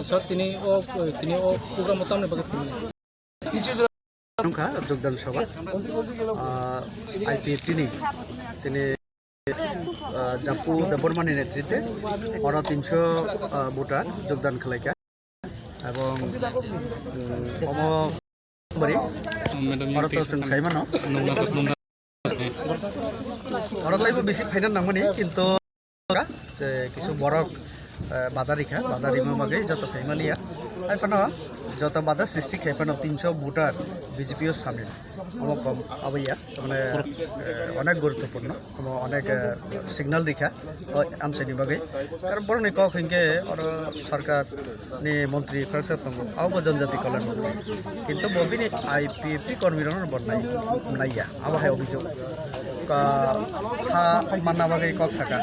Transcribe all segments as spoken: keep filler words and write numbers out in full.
Sir, tini o, tini o program o tamni bagwi philwi? Wngkha jogdan sabha, ah, I P F T ni chini, ah, Jappu Debbarma ni netritwe oro tinso, ah, voter jogdan khlaikha. Ebong, mm, omo bari Madam, oro to chwng sai mano. Oro taibo bisi phaina nangmani, kintu je kisu borok, eh, bada rikha, bada rima bagwi joto phaimaliya. Hai phano joto bada srishti khai phano tinso voter B J P o samil. Omo kom abo ya, mane, eh, onek guruttopurno, omo onek, eh, signal rikha o amchaini bagwi. Karon borokni kok hinkhe oro sarkar ni montri khoroksa tongo, abo bo janjati kolor mantri. Kintu bo bini I P F T kormi rokno bo nai, naiya, abo hai obijog. Ka, ha manna bagwi kok saka,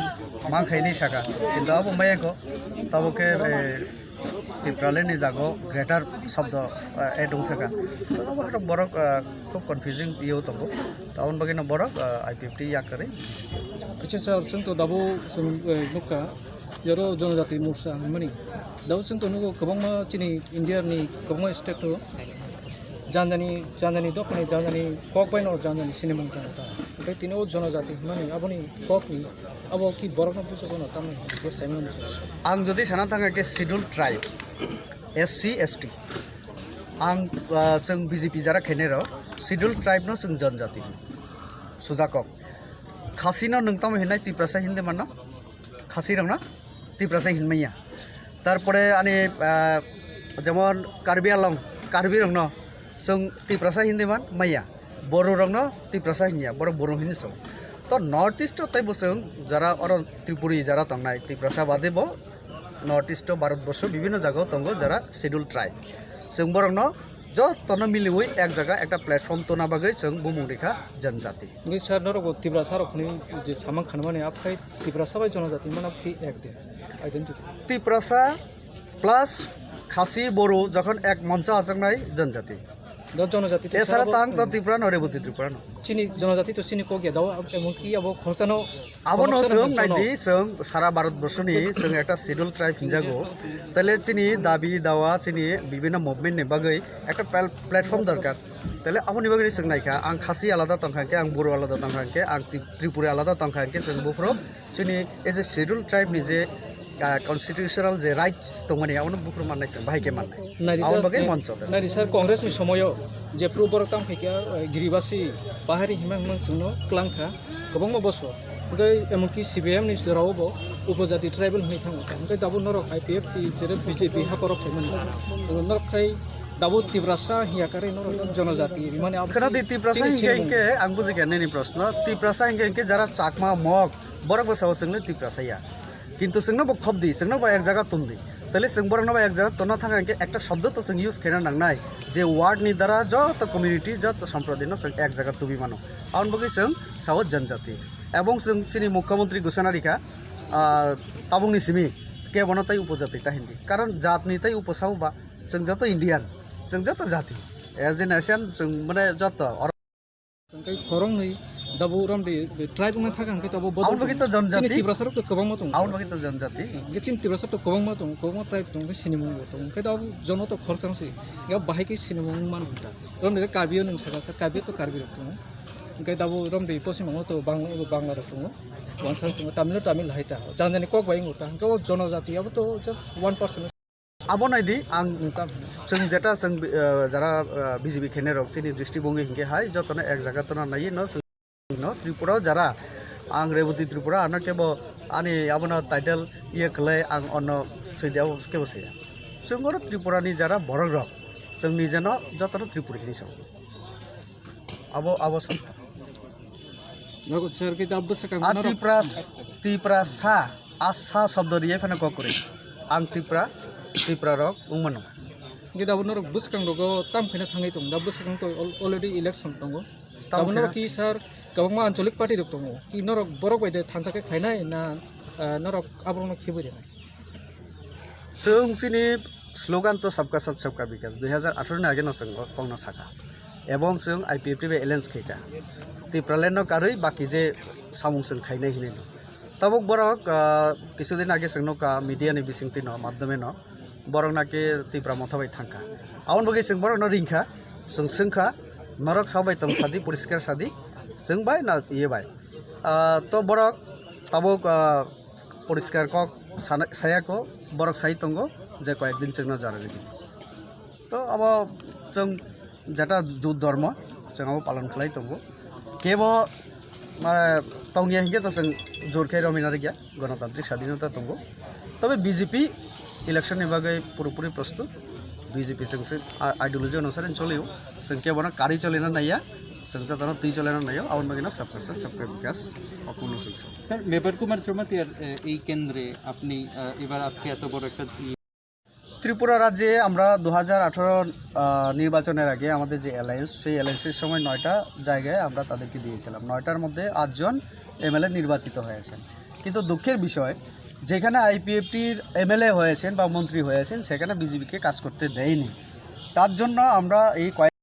mankha hinwi saka, kintu abo maya kho, tabo khe, eh, Tipraland ni jago greater shobdo, eh, add wng thaka. To abo hai borok, eh, khub confusing yo tongo. To aboni bagwi no borok, eh, I P F T yakarwi. Acha sir, chwng to dabo chwng, eh, nukha. Yaro Jonojati Morcha hinmani. Dao chwng to nugo kwbangma chini India ni kwbangma state o janjani, janjani dophani, janjani kok bai no janjani sinimung tongo ta. Tei tini o Jonojati hinmani aboni kok ni abo ki borok no bujo no tamni bo sai mano bujo. Ang jodi sana thang khe schedule tribe, S C, S T. Ang, ah, chwng B J P jara khainai rok schedule tribe no chwng Jonojati. Sujakok. Khasi no nwng tamo hinai Tiprasa hindi mano? Khasi rokno Tiprasa hin maya. Tarpore ani, ah, jemon Karbi Anglong, Karbi rokno chwng Tiprasa hindi man maya. Boru rokno Tiprasa hinya, borok Boru hinwi sao. To North East o tei bo chwng jara oro Tripuri jara tongnai Tiprasa bade bo North East o Bharat borsho bibhinno jaga o tongo jara schedule tribe. Chwng borokno jotono miliwi ek jaga ekta platform tona bagwi chwng bumung rikha janjati. Hingke sir, norok bo Tiprasa rok hwnwi je samang khanmani, aphai Tiprasa bai Jonojati mana phi ek de identity. Tiprasa plus Khasi Boru jokhon ek moncho achaknai janjati. Do Jonojati to esara sara tang to Tripura no, Reboti Tripura no. Chini Jonojati to chini kok ya dao, emonki abo khoroksa no, abono khoroksa no chwng hwnsa no. Naidi, chwng sara Bharat borsho ni chwng ekta schedule tribe hinjago. Tale chini dabi dawa, chini bibhinno movement ni bagwi ekta pal-, platform dorkar. Tale aboni bagwi chwng naikha, ang Khasi alada tongkha hwnkhe, ang Boru alada tongkha hwnkhe, ang Tri-, Tripuri alada tongkha hwnkhe, chwng buphuru chini as a schedule tribe ni je, ah, constitutional je rights tongmani, abono buphuru mannai chwng, bahai khe mannai. Naidi aboni ta-, bagwi eh, moncho. Naidi sir, Congress ni somoyo jephru borok tang phaikha, eh, giribasi bahari himang himang chwngno klangkha. Kwbangma bosor. Hwnkhe emonki C P I M ni jorao bo upojati tribal hwnwi thango. Hwnkhe tabuk norok I P F T jere B J P hakorok phaimani. Norok khai tabuk Tiprasa hiya karwi norok Jonojati rimani abo khwnadi Tiprasa chini hinkhe sinimung. Hinkhe ang bujikha nini proshno. Tiprasa hinkhe hinkhe jara Chakma, Mog, borok bwsao chwngno Tiprasa ya. Kintu chwngno bo khobdi, chwngno bo ek jaga tongdi. Tale chwng borokno bo ek jaga tongna thang hinkhe ekta shobdo to chwng use khaina nangnai, je word ni dara joto community, joto sampradino chwng ek jaga tubi mano. Aboni bagwi chwng sao janjati. Ebong chwng chini mukhyamantri ghosona rikha, ah, tabukni simi kebono tai upojati ta hindi. Karon jatni tai uposao ba chwng joto Indian, chwng joto jati. As a nation chwng mane joto. Hwnkhe khoroknwi dabo romdi tribe wngna thaka hwnkhe abo bodol. Aboni bagwi to janjati. Chini Tiprasa rok to kwbangma tongo. Aboni bagwi to janjati. Hwnkhe chini Tiprasa to kwbangma tongo, kwbangma tribe tongo, hwnkhe sinimung bo tongo. Hwnkhe abo jono to khoroksa se. Hwnkhe bahai khe sinimung wng mano hwnkha. Romni Karbi o nwng saka sa, Karbi o to Karbi rok tongo. Hwnkhe abo romdi Poschim Bangla to Bangla, Bangla rok tongo. Wansa rok tongo, Tamil o Tamil hai ta. Janjani kok bai wng ta. Hwnkhe o Jonojati abo to just one percent. Abo naidi ang chwng jeta chwng, eh, jara, eh, B J P khainai rok chini drishti bongwi hinkhe hai jotono ek jaga tona naiwi no chwng no Tripura o jara ang Reboti Tripura ano kebo ani abono title iye khlai ang onno swidi abo kebo saya. Chwng oro Tripura ni jara borok rok chwng nijeno jotono Tripuri hinwi sao. Abo, abo sa. Nogo sir, kita bwsakang a norok Tipra, Tiprasa, asa shobdo riye phano kokore. Ang Tipra, Tipra rok wngmano. Kita abo norok bwsakang rogo tam khaina thangwi tongo. Da bwsakang to al-, already election tongo. Tam abo norok khaina ki sir, kwbangma anchalik party rok tongo. Ki norok borok bai de thansa khe khlainai na, ah, norok aborokno khibwi rwnai? Chwng chini slogan to Sabka Saath Sabka Vikas, dui hajar atharo ni age no chwng o kokno sakha. Ebong chwng I P F T bai alliance khaikha. Tipraland no karwi baki je samung chwng khainai hinwi no. Tabuk borok, ah, kisudin age chwng nukha media ni bisingtwi no, madhyome no. Borok naki Tipra Motha bai thangkha. Aboni bagwi chwng borokno ringkha, chwng swngkha, norok sabai tong sadi, poriskar sadi, chwng bai na iye bai. Ah, to borok tabuk, ah, poriskar kok sana-, saya ko, borok sai tongo je koyek din chwngno jaragwi di. To abo chwng jeta ju dhormo, chwng abo palon khlai tongo. Kebo, mane, tongya hinkhe to chwng jor khe romina rikya, gonotantrik sadinota tongo. Tobe B J P election ni bagwi purapuri prostut, B J P chwng se, a, ideology onusare cholio, chwng kebono karwi cholina naiya, chwng jotano twi cholina naio, aboni bagwino sabka sath, sabka vikas, okono chwng se. Sir, Mebar Kumar জমাতিয়ার, এ, এই কেন্দ্রে আপনি, আহ, এবার আজকে এত বড় একটা ই- ত্রিপুরা রাজ্যে আমরা দু হাজার আঠারো, আহ, নির্বাচনের আগে আমাদের যে অ্যালায়েন্স, সেই অ্যালায়েন্সের সময় নয়টা জায়গায় আমরা তাদেরকে দিয়েছিলাম। নয়টার মধ্যে আটজন এমএলএ নির্বাচিত হয়েছেন। কিন্তু দুঃখের বিষয়, যেখানে আইপিএফটির এমএলএ হয়েছেন বা মন্ত্রী হয়েছেন, সেখানে বিজেপিকে কাজ করতে দেয়নি। তার জন্য আমরা এই কয়েক